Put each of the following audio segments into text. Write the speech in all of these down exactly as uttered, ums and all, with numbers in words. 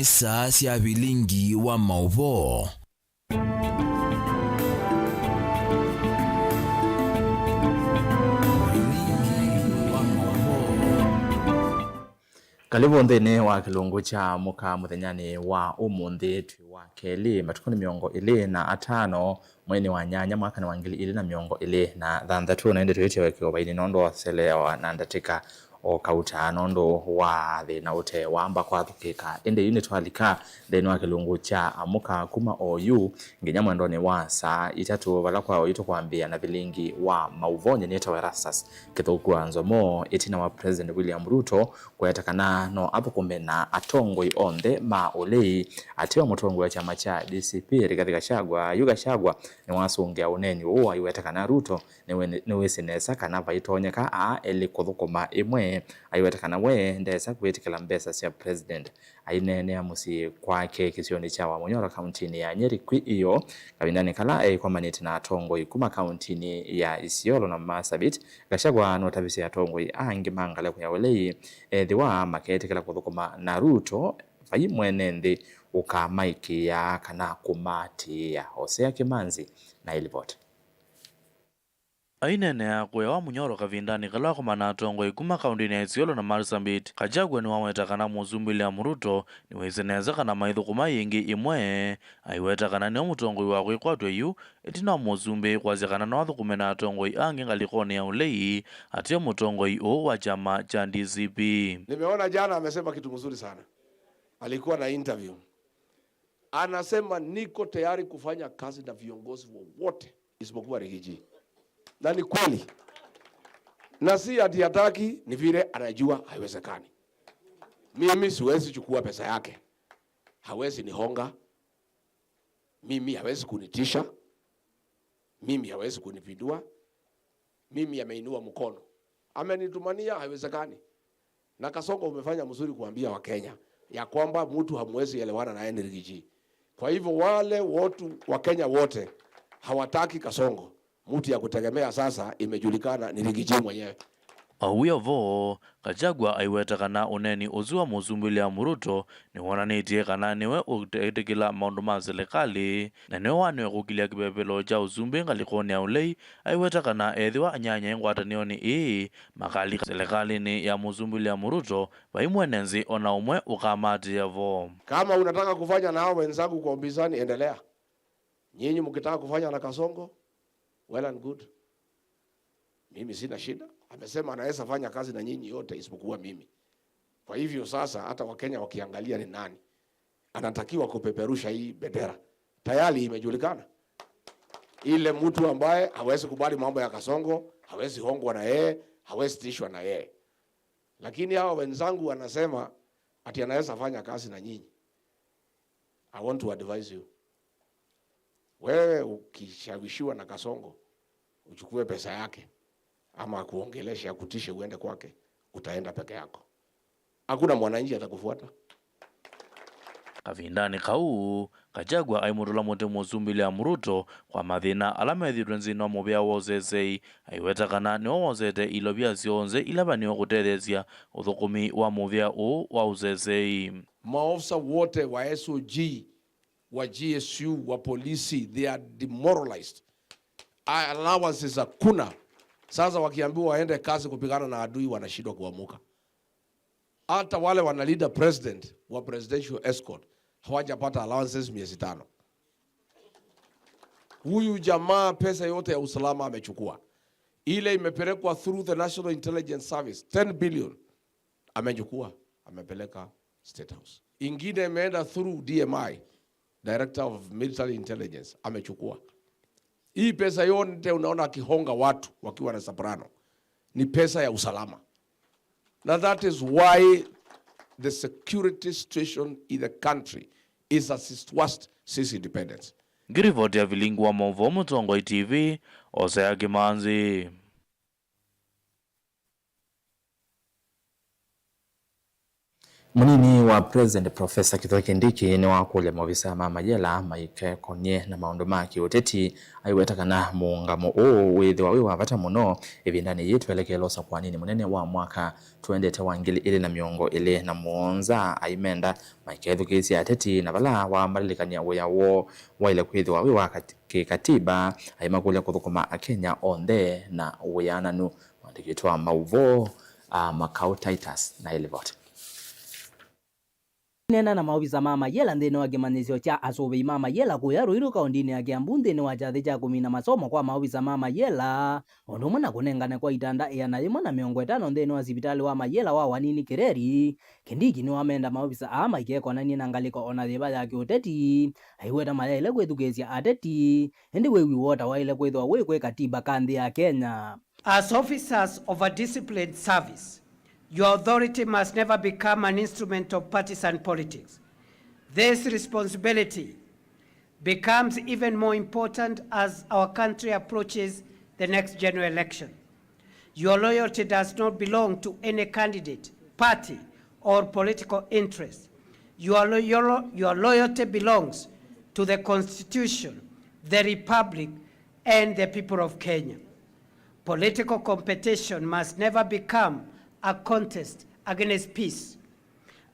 Saa sya vilingi wa maũvoo. Vilingi wa maũvoo. Kalĩvũ nthĩnĩ wa kĩlungu kya Amũka mũthenyanĩ wa ũmũnthĩ, twĩ wa kelĩ, matukũnĩ mĩongo ĩlĩ na atano, mweinĩ wa nyanya, mwakanĩ wa ngili ilĩ na mĩongo ĩlĩ na thanthatũ, na ĩndĩ twĩtĩwe kĩovainĩ nũndũ wa kũseleawa na ndatĩka o kauta nũndũ wa thĩna ũte wamba kwathũkĩka. Ĩndĩ yu nĩtwalika nthĩnĩ wa kĩlungu kya Amũka kuma oyu nginya mwendonĩ wa saa itatũ, vala kwa oyu tũkwambĩĩa na vilingi wa maũvoo. Nyie nĩtawa Erastus Kĩthũku wa Nzomo. Ĩtina wa President William Ruto kũweta kana no athũkũme na atongoi onthe ma ũlei, ateo mũtongoi wa kyama kya D C P Rigathi Gachagua, yu Gachagua nĩwasũngĩa ũneeni ũũ aiweta kana Ruto nĩwe-, nĩwĩsĩ nesa kana vaitonyeka aa elĩ kũthũkũma ĩmwe. Aiweta kana we ndesa kwĩtĩkĩla mbesa sya president. Aineenea mũsyĩ kwake kĩsionĩ kya Wamunyoro kauntinĩ ya Nyeri kwĩ ĩyoo, kavindanĩ kala eĩkomanĩte na atongoi kuma kauntinĩ ya Isiolo na Marsabit, Gachagua nũtavisye atongoi angĩ ma ngalĩko ya ũlei ethĩwa maketĩkĩla kũthũkũma na Ruto vai mwene nthĩ ũkamaĩkĩĩa kana kũmaatĩĩa. Hosea Kĩmanzi na ĩlivoti. Aineenea kũya Wamunyoro kavindanĩ kala akomana na atongoi kuma kauntinĩ ya Isiolo na Marsabit, Gachagua nĩwaweta kana Mũsumbĩ William Ruto nĩwĩsĩ nesa kana maithũkũma yĩngĩ ĩmwe. Aiweta kana nĩwe mũtongoi wa kwĩkwatw'a yu, ĩtina wa Mũsumbĩ kwasya kana no athũkũme na atongoi angĩ ngalĩkonĩ ya ũlei, ateo mũtongoi ũũ wa kyama kya D C P. Nimeona jana amesema kitu mzuri sana. Alikuwa na interview. Anasema, "Niko tayari kufanya kazi na viongozi wowote isipokuwa Rigiji." Na ni kweli. Na si ati hataki, ni vile anajua haiwezekani. Mimi siwezi chukua pesa yake. Hawezi nihonga. Mimi hawezi kunitisha. Mimi hawezi kunipindua. Mimi ameinua mkono. Amenitumania, haiwezekani. Na Kasongo, umefanya mzuri kuambia Wakenya ya kwamba mtu hamwezi elewana naye ni Rigiji. Kwa hivyo wale watu wa Kenya wote hawataki Kasongo, mtu ya kutegemea sasa imejulikana ni Rigiji mwenyewe. O wĩ o vo, Gachagua aiweta kana ũneeni ũsu wa Mũsumbĩ William Ruto nĩwonanĩtye kana nĩwe ũtetĩkĩla maũndũ ma silikalĩ, na nĩwe wanewe kũkilya kĩvevelo kya ũsumbĩ ngalĩkonĩ ya ũlei, aiweta kana ethĩwa anyanyae ngwatanĩonĩ ĩĩ makalika silikalĩnĩ ya Mũsumbĩ William Ruto, vai mwene nthĩ o na ũmwe ũkamaatĩĩa vo. Kama unataka kufanya na hao wenzangu kwa upinzani, endelea. Nyinyi mkitaka kufanya na Kasongo, well and good. Mimi sina shida. Amesema anaweza fanya kazi na nyinyi yote isipokuwa mimi. Kwa hivyo sasa, hata Wakenya wakiangalia ni nani anatakiwa kupeperusha hii bendera, tayari imejulikana. Ile mtu ambaye hawezi kubali mambo ya Kasongo, hawezi hongwa na yeye, hawezi tishwa na yeye. Lakini hawa wenzangu wanasema ati anaweza fanya kazi na nyinyi. I want to advise you. Wewe ukishawishiwa na Kasongo, uchukue pesa yake, ama akuongeleshe, akutishe uende kwake, utaenda peke yako. Hakuna mwananchi atakufuata. Kavindanĩ kau, Gachagua aimũtũla mũtĩ Mũsumbĩ William Ruto kwa mathĩna ala methĩĩtwe nthĩnĩ wa mũvĩa wa ũsesei, aiweta kana nĩwe wosete ilovia syonthe ila vaniwe kũtetheesya ũthũkũmi wa mũvĩa ũũ wa ũsesei. Maofisa wote wa S O G, wa G S U, wa polisi, they are demoralized. Allowances hakuna. Sasa wakiambiwa waende kazi kupigana na adui, wanashindwa kuamuka. Hata wale wanalinda president wa presidential escort hawajapata allowances miezi tano. Huyu jamaa pesa yote ya usalama amechukua. Ile imepelekwa through the National Intelligence Service, ten billion, amechukua, amepeleka State House. Ingine imeenda through D M I, Director of Military Intelligence, amechukua. Hii pesa yote unaona akihonga watu wakiwa na soprano, ni pesa ya usalama. Na that is why the security situation in the country is at its worst since independence. Ngiripoti ya vilingi wa maũvoo Mũtongoi T V, Hosea Kĩmanzi. Mũnini wa President Professor Kithure Kindiki nĩwakũlya maovisa ma mayela maikekony'e na maũndũ ma kĩũteti, aiweta kana mũũngamo ũũ wĩthĩwa wĩ wa vata mũno ĩvindanĩ yĩĩ twelekele ũsakũaninĩ mũnene wa mwaka tũendete wa ngili ilĩ na mĩongo ĩlĩ na mũonza, aimenda maikethukĩĩsya ateti na vala wamalilikany'a wĩa woo waĩle kwĩthĩwa wĩ wa kat- kĩkatiba, aimakũlya kũthũkũma Akenya onthe na wĩananu. Mwandĩki witũ wa maũvoo, a, Makau Titus na ĩlivoti. Neena na maovisa ma mayela nthĩnĩ wa kĩmanyĩsyo kya asũvĩi ma mayela kũya Ruiru kaũndĩnĩ ya Kiambu nthĩnĩ wa kyathĩ kya kũmina masomo kwa maovisa ma mayela, ũndũ ũmwe na kũnengane kwa itanda ĩana yĩmwe na mĩongo ĩtano nthĩnĩ wa sivitalĩ wa mayela wa Wanini Kireri, Kindiki nĩwamenda maovisa aa maikekonany'e na ngalĩko o na yĩva ya kĩũteti, aiweta mayaĩle kwĩthukĩĩsya ateti, ĩndĩ wĩwi woo ta waĩle kwĩthĩwa wĩ kwĩ katiba ka nthĩ ya Kenya. As officers of a disciplined service, your authority must never become an instrument of partisan politics. This responsibility becomes even more important as our country approaches the next general election. Your loyalty does not belong to any candidate, party, or political interest. Your, lo- your, lo- your loyalty belongs to the Constitution, the Republic, and the people of Kenya. Political competition must never become a contest against peace.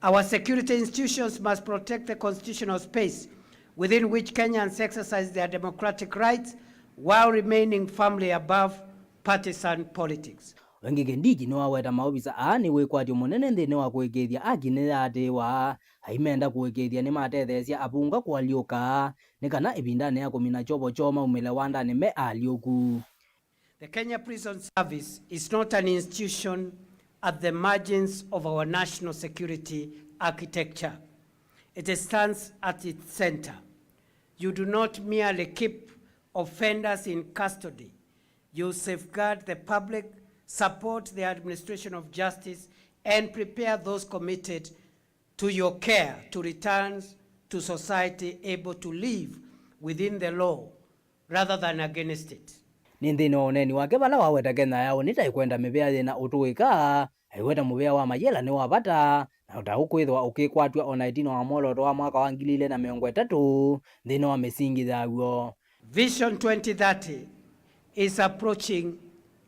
Our security institutions must protect the constitutional space within which Kenyans exercise their democratic rights while remaining firmly above partisan politics. Ĩngĩ Kindiki nĩwaweta maovisa aa nĩ wĩkwatyo mũnene nthĩnĩ wa kũĩkĩĩthya aki nĩyaatĩĩwa, aimenda kũĩkĩĩthya nĩmatetheesya avunga kũalyũka, nĩ kana ĩvindanĩ ya kũmina kyovo kyoo maumĩle wandanĩ me aalyũku. The Kenya Prison Service is not an institution at the margins of our national security architecture. It stands at its center. You do not merely keep offenders in custody. You safeguard the public, support the administration of justice, and prepare those committed to your care to return to society able to live within the law rather than against it. Nĩ nthĩnĩ wa ũneeni wake vala waweta Kenya yaũ nĩ ta ĩkwenda mĩvĩa yĩna ũtũĩka, aiweta mũvĩa wa mayela nĩ wa vata, na ta ũkwĩthĩwa ũkĩkwatw'a o na ĩtina wa mwolooto wa mwaka wa ngili ilĩ na mĩongo ĩtatũ nthĩnĩ wa mĩsingi yaw'o. Vision twenty thirty is approaching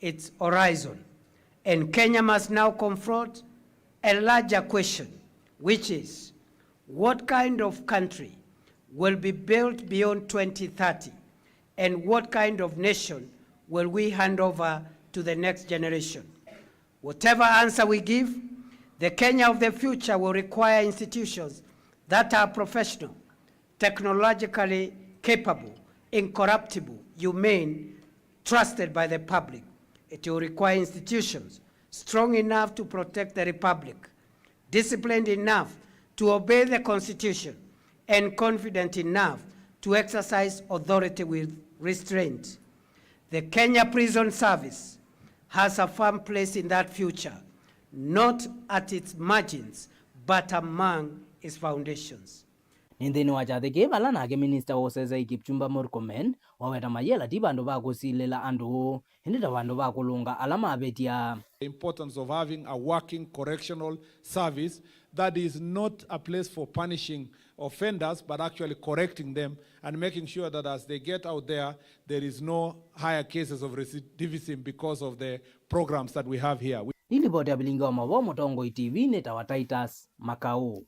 its horizon, and Kenya must now confront a larger question, which is, what kind of country will be built beyond twenty thirty, and what kind of nation will we hand over to the next generation? Whatever answer we give, the Kenya of the future will require institutions that are professional, technologically capable, incorruptible, humane, trusted by the public. It will require institutions strong enough to protect the republic, disciplined enough to obey the Constitution, and confident enough to exercise authority with restraint. The Kenya Prison Service has a firm place in that future, not at its margins, but among its foundations. Nĩ nthĩnĩ wa kyathĩ kĩĩ vala nake minista wa ũsesei Kipchumba Murkomen waweta mayela ti vandũ va kũsilĩla andũ, ĩndĩ ta vandũ va kũlũnga ala mavĩtya. The importance of having a working correctional service that is not a place for punishing offenders, but actually correcting them and making sure that as they get out there, there is no higher cases of recidivism because of the programs that we have here. Nĩ livoti ya vilingi wa maũvoo Mũtongoi T V nĩ ta wa Titus Makau.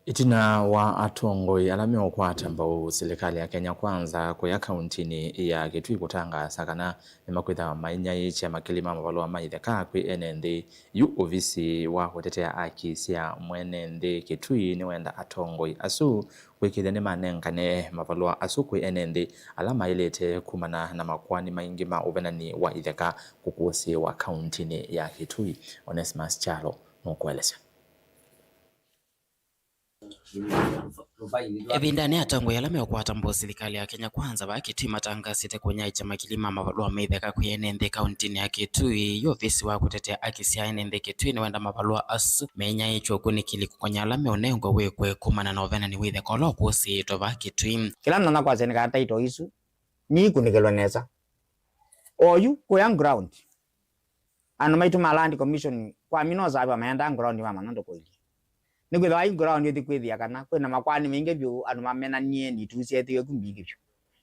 Ĩtina wa atongoi ala meũkwata mbau silikalĩ ya Kenya Kwanza kũya kauntinĩ ya Kitui kũtangaasa kana nĩmakwĩthĩwa mainyaĩĩkya makili ma mavalũa ma itheka kwĩ ene nthĩ, yu ovisi wa kũtetea aki sya mwene nthĩ Kitui nĩwenda atongoi asu kwĩkĩĩthya nĩmanengane mavalũa asu kwĩ ene nthĩ ala maĩlĩte kumana na makoani maingĩ ma ũvenani wa itheka kũkũsĩĩwa kauntinĩ ya Kitui. Onesimus Kyalo nũkũelesya. Ĩvindanĩ atongoi ala meũkwata mbau silikalĩ ya Kenya Kwanza vaa Kitui matangasĩte kũnyaĩĩkya makili ma mavalũa ma itheka kwĩ ene nthĩ kauntinĩ ya Kitui, yu ovisi wa kũtetea aki sya ene nthĩ Kitui nĩwenda mavalũa asu menyaĩĩkye ũkunĩkĩli kũkonya ala meũnengwa wĩkwe kumana na ũvenani wa itheka ũla ũkũsĩĩtwe vaa Kitui. Kĩla nona kwasya nĩ kana title isu niikunĩkĩlwe nesa. Oyu kũya ground, Andũ maitũ ma Land Commission, kwa mi no savĩwa maendaa ground mamanya ũndũ kũilyĩ. Nĩkwĩthĩwa yu ground ĩthi kwĩthĩa kana kwĩna makoani maingĩ vyũ, andũ mamenanie, na itū syeethĩwe ku mbingĩ vyũ.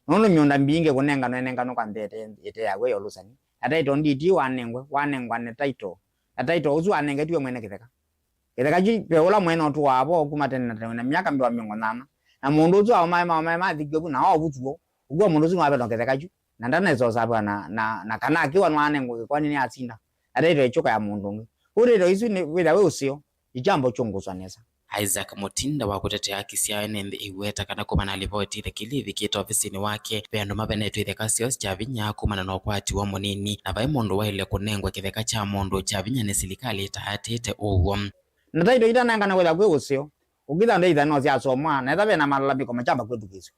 Nũndũ mĩũnda mbingĩ kũnenganwa ĩnenganwa kwa nthĩ ĩte, ĩte ya wĩa ya ũlũsani. Na title deed wanengwe, wanengwa nĩ title. Na title ũsu wanengetwe mwene kĩtheka. Kĩtheka kyu ve ũla mwene ũtũaa vo kuma tene na tene, na myaka mbee wa mĩongo nyanya. Na mũndũ ũsu aũmae maũmae mathikiwe vu, na oovutw'o. Ũkw'a mũndũ ũsu nĩwavetwa kĩtheka kyu, na ndanesa ũsavĩwa na, na, na kana akĩwa nĩwanengwa kĩkoani nĩasinda. Na title ĩkyũka ya mũndũ ũngĩ. Kwoou title isu nĩ wĩthĩa wĩ ũseo. Ikyamba ũkyũngũswa nesa. Isaac Mutinda wa kũtetea haki sya ene nthĩ aiweta kana kuma na livoti ĩthekile ĩvikĩte ovisinĩ wake, ve andũ mavenetwe itheka syoo sya vinya kumana na ũkwati wa mũnini, na vai mũndũ waĩle kũnengwa kĩtheka kya mũndũ kya vinya nĩ silikalĩ ĩtaatĩte ũw'o. Na title itanengana kwĩthĩa kwĩ ũseo, ũkĩtha ndeitha no syasomwa, na etha vena malalamĩko makyamba kwĩthukĩĩsw'a.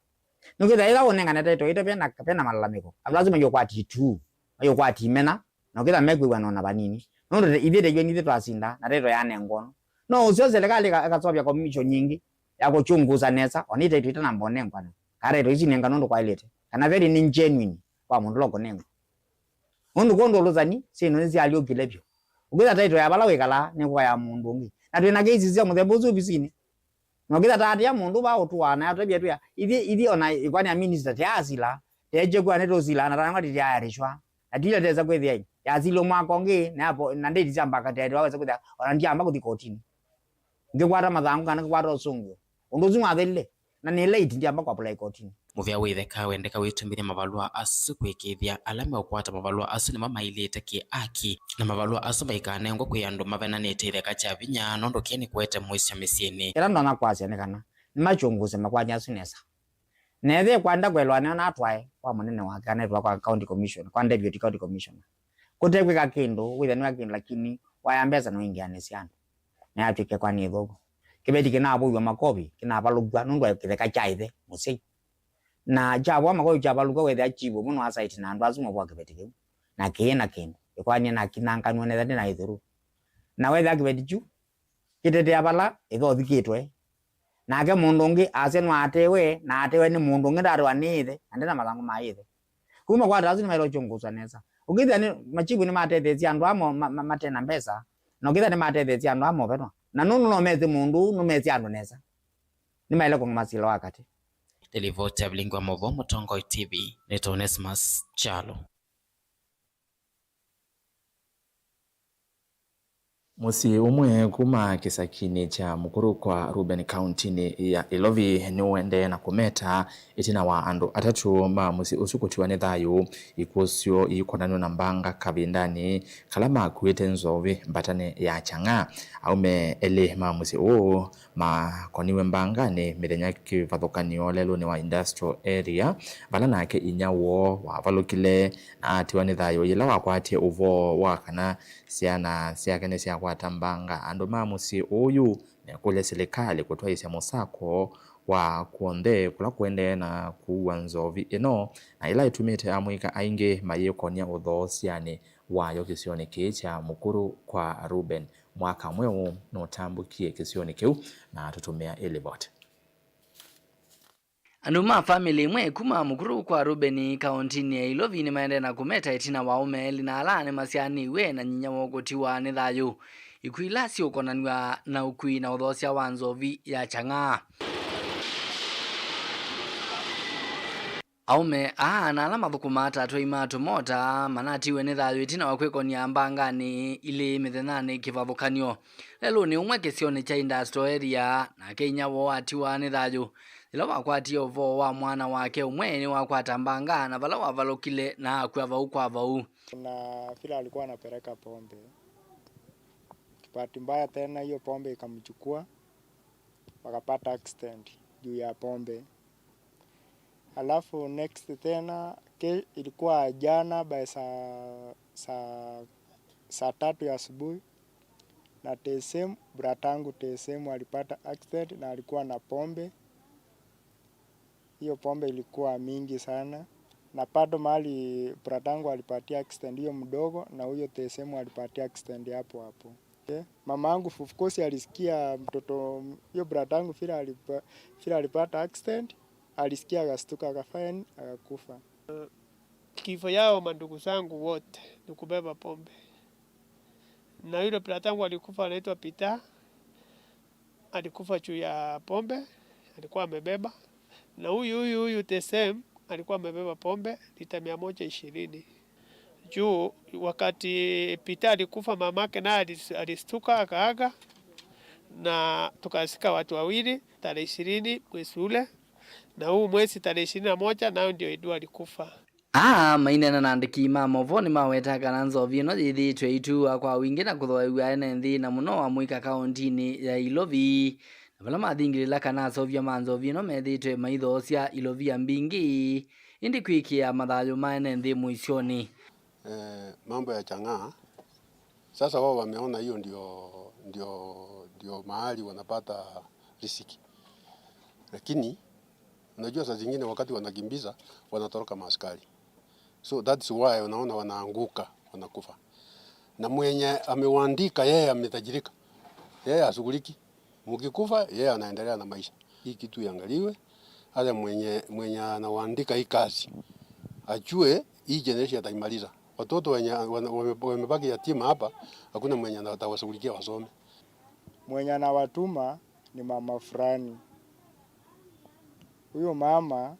Nũkĩtha ĩla ũnengane title ĩte vena, vena malalamĩko, andũ asu mayũkwati itū, mayũkwati imena, na ũkĩtha mekwĩw'a no na vanini. Nũndũ ithyĩ teiwe nithyĩ twasinda, na title yanengwa ũno. No ũseo silikalĩ ĩka-, ĩkasovya commission yĩngĩ ya kũkyũngũsa nesa, ona title itanamba ũnengwa na kana title isu inenganwe ũndũ kwaĩlĩte, kana very nĩ genuine kwa mũndũ ũla ũkũnengwa. Nũndũ kwondũ ũlũsani, syĩndũ nĩsyalyũkile vyũ. Ũkĩtha title ya vala wĩkalaa nĩkũka ya mũndũ ũngĩ. Na twĩ na cases sya mũthemba ũsu ovisinĩ. Na ũkĩtha taatĩa mũndũ va ũtũaa na atavya twĩa, ithyĩ, ithyĩ ona ĩkoani ya minister tyaasila, teekye kwĩa nĩtũsila, na tanangwa tĩtyaayarĩshwa. Na tila tesa kwĩthĩa yasilwe mwaka ũngĩ, na yapo, na ndĩti sya mbaka tayarĩ wawesa kwĩthĩa, ona ndyamba kũthi kotinĩ. Ngĩkwata mathangũ kana ngĩkwata ũsũngĩo. Ũndũ ũsu nĩwathelile, na nĩ late ndyamba kũapply kotinĩ. Mũvea wĩ itheka wendeka wĩtũmĩthya mavalũa asu kũĩkĩĩthya ala meũkwata mavalũa asu nĩmo maĩlĩte kĩ-aki, na mavalũa asu maikanengwe kwĩ andũ mavenanĩte itheka kya vinya, nũndũ kĩĩ nĩkũete mũisyo mĩsyĩnĩ. Kĩla ndonya kwasya nĩ kana nĩmakyũngũse makoani asu nesa. Na ethĩwa ekwenda kũelewa nĩona atwae kwa mũnene wake kana etwae kwa county commission, kwa deputy county commissioner. Kũtekwĩka kĩndũ, wĩthĩa nĩwĩka kĩndũ, lakini waya mbesa nũingĩanĩsya andũ. Na yatw'ĩka ĩkoani ĩthũku. Kĩveti kĩnavũiw'a makovi, kĩnavalũkw'a nũndũ wa kĩtheka kya ĩthe mũsyai. Na kyavũa makovi kyavalũkw'a, wethĩa chief ũmwe nĩwasaiti na andũ asu mavoa kĩveti kĩu. Na kĩĩ na kĩndũ. Ĩkoani na kinanganw'e nesa ndĩna ĩthũru. Na wethĩa kĩveti kyu kĩtetea vala ĩthe ũthikĩtwe. Nake mũndũ ũngĩ asya nĩwatewe, na atewe nĩ mũndũ ũngĩ, ndatewa nĩ ĩthe, na ndena mathangũ ma ĩthe. Kuma kwata asu nĩmaĩle ũkyũngũswa nesa. Ũkĩthĩa nĩ machifu nĩmatetheesye andũ aa mo-, ma-, ma-, mate na mbesa, na ũkĩthĩa nĩmatetheesye andũ aa movenwa. Na nũndũ no mesĩ mũndũ ũũ, nũmesĩ andũ nesa. Nĩmaĩle kũng'ama sila wa katĩ. Nĩ livoti ya Vilingi wa Mauvoo, Mũtongoi T V, nĩtawa Onesmus Kyalo. Mũsyĩ ũmwe kuma kĩsakinĩ kya Mũkũrũ kwa Reuben kauntinĩ ya Ĩlovi nĩũendee na kũmeta ĩtina wa andũ atatũ ma mũsyĩ ũsu kũtiwa nĩ thayũ, ikw'ũ syoo iikonanw'a na mbanga kavindanĩ kala makuĩte nzovi mbatanĩ ya Chang'aa. Aũme elĩ ma mũsyĩ ũũ makoniwe mbanganĩ mĩthenya kĩvathũkany'o lelũnĩ wa Industrial Area, vala nake inyia woo wavalũkile na atiwa nĩ thayũ yĩla wakwatie ũvoo wa kana syana syake nĩsyakwata mbanga. Andũ ma mũsyĩ ũũ yu mekũlya silikalĩ kũtwaĩĩsya mũsako wa kw'onthe kũla kũendee na kũua nzovi ĩno, na yĩla ĩtumĩte amũika aingĩ mayĩkonia ũthoosyanĩ wayo kĩsionĩ kĩĩ kya Mũkũrũ kwa Reuben. Mwaka mweũ nũtambũkie kĩsionĩ kĩu na tũtũmĩa ĩlivoti. Andũ ma famĩlĩ ĩmwe kuma Mũkũrũ kwa Rubeni, kaũntinĩ ya Ilovi, nĩmaendee na kũmeta ĩtina wa aũme elĩ na ala nĩmasyaanĩw'e na nyinya woo kũtiwa nĩ thayũ. Ikw'ũ ila siũkonanw'a na ũkui na ũthoosya wa nzovi ya Chang'aa. Aũme aa na ala mathũkũmaa ta atwai ma tũmota manatiwe nĩ thayũ ĩtina wa kwĩkonia mbanganĩ ilĩ mĩthenyanĩ kĩvathũkany'o. Lelũnĩ ũmwe kĩsionĩ kya Industrial Area, nake inyia woo atiwa nĩ thayũ yĩla wakwatie ũvoo wa mwana wake ũmwe nĩwakwata mbanga na vala wavalũkile na akw'a vau kwa vau. Na vile alikuwa anapeleka pombe. Bahati mbaya tena hiyo pombe ikamchukua, wakapata accident juu ya pombe. Alafu next tena ke-, ilikuwa jana by saa, saa, saa tatu ya asubuhi, na the same, bratangu the same alipata accident na alikuwa na pombe. Hiyo pombe ilikuwa mingi sana. Na bado mahali bratangu alipatia accident hiyo mdogo, na huyo the same alipatia accident hapo hapo. Okay. Mama yangu, of course, alisikia mtoto, hiyo brother yangu vile alipa-, vile alipata accident, alisikia, akastuka, akafanya nini? Akakufa. Kifo yao mandugu zangu wote ni kubeba pombe. Na yule brother yangu alikufa, anaitwa Peter, alikufa juu ya pombe alikuwa amebeba, na huyu huyu huyu the same alikuwa amebeba pombe lita mia moja ishirini. Juu wakati Peter alikufa, mamake naye alis- alistuka, akaaga, na tukazika watu wawili tarehe ishirini mwezi ule, na huu mwezi tarehe ishirini na moja nao ndio Edu alikufa. Aa maineena na andĩki ma movoo nĩmawetaa kana nzovi ĩno yĩthĩĩtwe ĩtuwa kwa wingĩ na kũthooew'a ene nthĩ, na mũno amũika kaũntinĩ ya Ilovi, na vala mathingĩlĩla kana aseũvya ma nzovi ĩno methĩĩtwe maithoosya ilovia mbingĩ, ĩndĩ kwĩkĩa mathayũ ma ene nthĩ mũisyonĩ. Eh, mambo ya chang'aa, sasa wao wameona hiyo ndio, ndio, ndio mahali wanapata riziki. Lakini unajua, saa zingine wakati wanakimbiza, wanatoroka maaskari. So that's why unaona wanaanguka, wanakufa. Na mwenye amewaandika, yeye ametajirika. Yeye hashughuliki. Mkikufa, yeye anaendelea na maisha. Hii kitu iangaliwe. Hata mwenye, mwenye anawaandika hii kazi, ajue hii generation ataimaliza. Watoto wenye wame- wame- wamebaki yatima hapa, hakuna mwenye atawashughulikia wasome. Mwenye anawatuma ni mama fulani. Huyo mama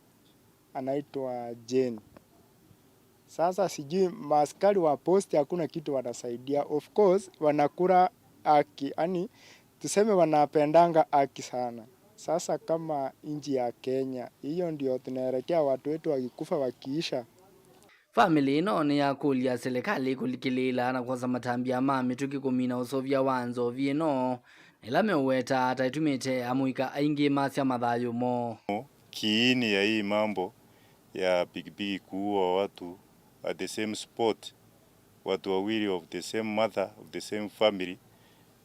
anaitwa Jane. Sasa sijui maaskari wa posti hakuna kitu wanasaidia. Of course, wanakula haki, yani tuseme wanapendanga haki sana. Sasa kama nchi ya Kenya, hiyo ndio tunaelekea, watu wetu wakikufa wakiisha. Famĩlĩ ĩno nĩyakũlya silikalĩ kũlikĩlĩĩla na kwosa matambya ma mĩtũkĩ kũmina ũseũvya wa nzovi ĩno, na ĩla meũweta ta ĩtumĩte amũika aingĩ masya mathayũ moo. Kiini ya hii mambo ya pikipiki kuua watu at the same spot, watu wawili of the same mother, of the same family,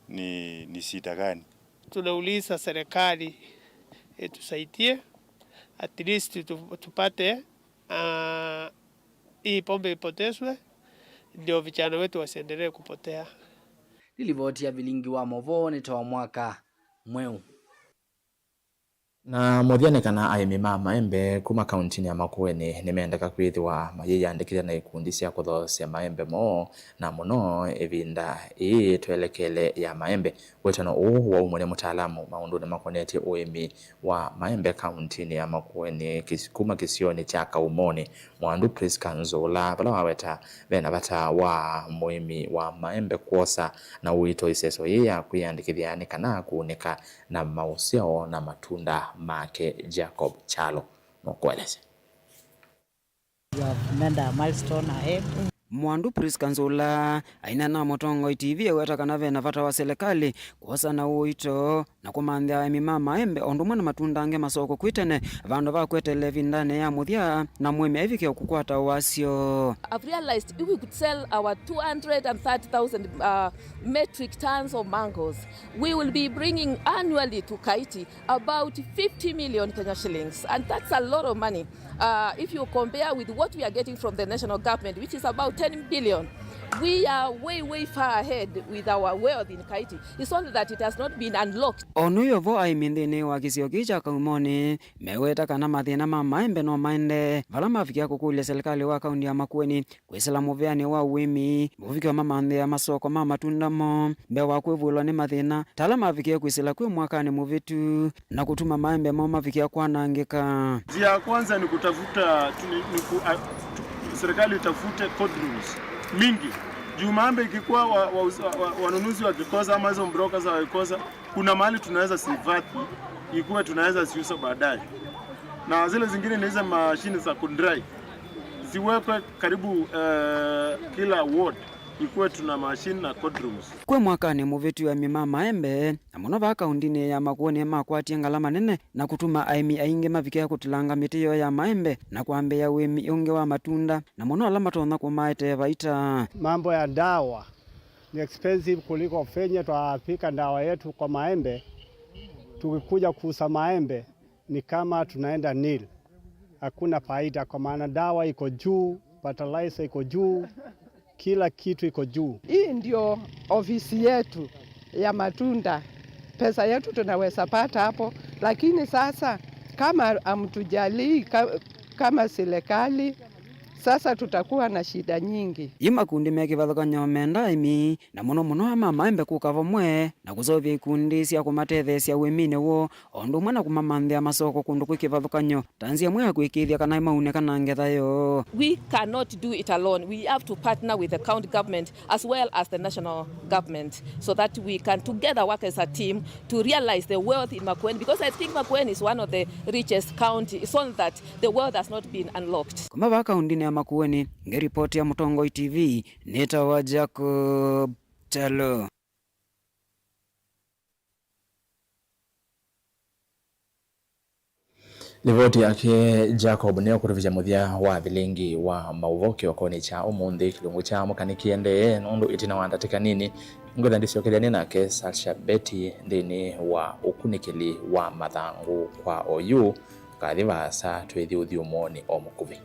ni, ni shida gani? Tunauliza serikali itusaidie, at least tu- tupate, ah, hii pombe ipotezwe, ndio vijana wetu wasiendelee kupotea. Nĩ livoti ya vilingi wa movoo nĩ Tom Mwaka Mweu. Na mũthya nĩ kana aĩmi ma maembe kuma kauntinĩ ya Makueni nĩmendeka kwĩthĩwa mayĩyandĩkĩthya na ikundi sya kũthoosya maembe moo, na mũno ĩvinda ĩĩ twelekele ya maembe. Wĩtano ũũ waumw'a nĩ mũtaalamu maũndũnĩ makonetye ũĩmi wa maembe kauntinĩ ya Makueni kĩs- kuma kĩsionĩ kya Kaumonĩ, Mwandu Prisca Nzũla, vala waweta vena vata wa mũĩmi wa maembe kwosa na ũito ĩseso yĩĩ ya kwĩyandĩkĩthya nĩ kana kũunĩka na maũsyao na matunda make. Jacob Kyalo nũkũelesya. You have made a milestone ahead. Mwandu Prisca Nzũla aineena na Mũtongoi T V aweta kana vena vata wa silikalĩ kwosa na ũito na kũmanthĩa aĩmi ma maembe o ũndũ ũmwe na matunda angĩ masoko kwĩ tene, vandũ va kweteela ĩvindanĩ ya mũthya na mũĩmi aivike kũkwata wasyo. I've realized if we could sell our two hundred and thirty thousand, uh, metric tons of mangoes, we will be bringing annually to Kaiti about fifty million Kenya shillings, and that's a lot of money. Uh, if you compare with what we are getting from the national government, which is about ten billion, we are way, way far ahead with our wealth in Kaiti. It's only that it has not been unlocked. O nũyo vo aĩmi nthĩnĩ wa kĩsio kĩĩ kya Kaumonĩ meweta kana mathĩna ma maembe no maendee, vala mavikĩa kũkũlya silikalĩ wa kaunti ya Makueni kwĩsĩla mũvĩanĩ wa ũĩmi, mũvikĩo mamanthĩa masoko ma matunda moo mbee wa kwĩvũĩlwa nĩ mathĩna ta ala mavikie kwĩsĩla kwĩ mwakanĩ mũvĩtu, na kũtuma maembe moo mavikĩa kwanangĩka. Njia ya kwanza ni kutafuta, ni, ni ku, a, tu, serikali itafute cold rooms mingi. Juu maembe ikikuwa wa, wa, wa, wa, wanunuzi wakikosa ama hizo brokers wakikosa, kuna mahali tunaweza sivati, ikuwe tunaweza ziuza baadaye. Na zile zingine ni hizo mashine za kudry. Ziwekwe karibu, eh, kila ward, ikuwe tuna machine na cold rooms. Kwĩ mwakanĩ mũvĩtu aĩmi ma maembe, na mũno vaa kauntinĩ ya Makueni, makwatie ngalama nene na kũtuma aĩmi aingĩ mavikĩa kũtilanga mĩtĩ yoo ya maembe na kwambĩĩa ũĩmi ũngĩ wa matunda, na mũno ala matonya kũmaetee vaita. Mambo ya dawa ni expensive kuliko venye twapika dawa yetu kwa maembe. Tukikuja kuuza maembe, ni kama tunaenda nil. Hakuna faida, kwa maana dawa iko juu, fertilizer iko juu, kila kitu iko juu. Hii ndio ofisi yetu ya matunda. Pesa yetu tunaweza pata hapo, lakini sasa kama hamtujalii ka-, kama serikali, Sasa tutakuwa na shida nyingi. Yu makundi me kĩvathũkany'o menda aĩmi, na mũno mũno ama maembe kũka vamwe na kũseũvya ikundi sya kũmatetheesya ũĩminĩ woo, o ũndũ ũmwe na kũmamanthĩa masoko kũndũ kwĩ kĩvathũkany'o ta nzĩa ĩmwe ya kũĩkĩĩthya kana nĩmaunĩka na ngetha yoo. We cannot do it alone. We have to partner with the county government as well as the national government so that we can together work as a team to realize the wealth in Makueni, because I think Makueni is one of the richest county. It's only that the wealth has not been unlocked. Kuma vaa kaũndĩnĩ ya Makueni, ngĩripoti ya Mũtongoi T V, nĩtawa Jacob Chalo. Livoti yake Jacob nĩyo kũtũvikya mũthya wa vilingi wa maũvoo kĩokonĩ kya ũmũnthĩ. Kĩlungu kya amũka nĩkĩendee, nũndũ ĩtina wa ndatĩka nini, ngwĩtha ndĩsyokethany'e nake Sasha Betty nthĩnĩ wa ũkunĩkĩli wa mathangũ kwa oyu. Tũkathi vaasa twĩthi ũthyũmũonĩ o mũkuvĩ.